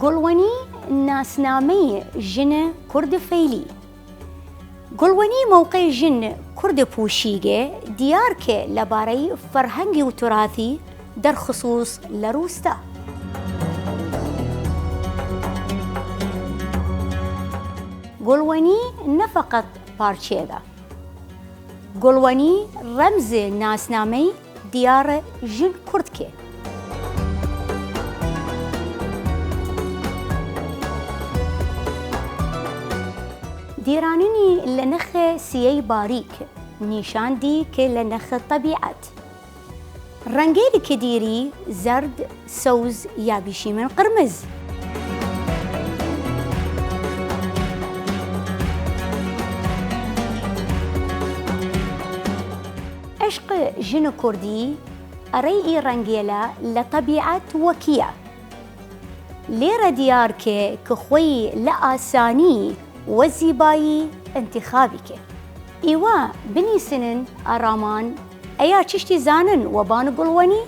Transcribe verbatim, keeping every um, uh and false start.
گوڵوەنی ناسنامەی ژن کورد فەیلی. گوڵوەنی مەوقەی ژن کورد پووشیگە دیار ک لەبارەی فەرهەنگی و تراثی دەرخسووس لە رووستا. گوڵوەنی نە فەقەت پارچەێگە، گوڵوەنی رەمز ناسنامەی دیار ژن کورد ک. دیراننی لە نەخ سیەی باریک نیشان دی ک لە نەخ تەبیعەت. رەنگەیلی ک دیری زەرد، سەوز یا بیشیمن قرمز. عشق ژن کوردی ئەرەی ئی رەنگەێلە لە تەبیعەت وەکیە. لێرە دیار کە ک خوەی لە ئاسانی و زیبایی ئنتخابی ک. ئیوه بنیسنن ئەرامان ئەیا چشتی زانن وەبان گوڵوەنی؟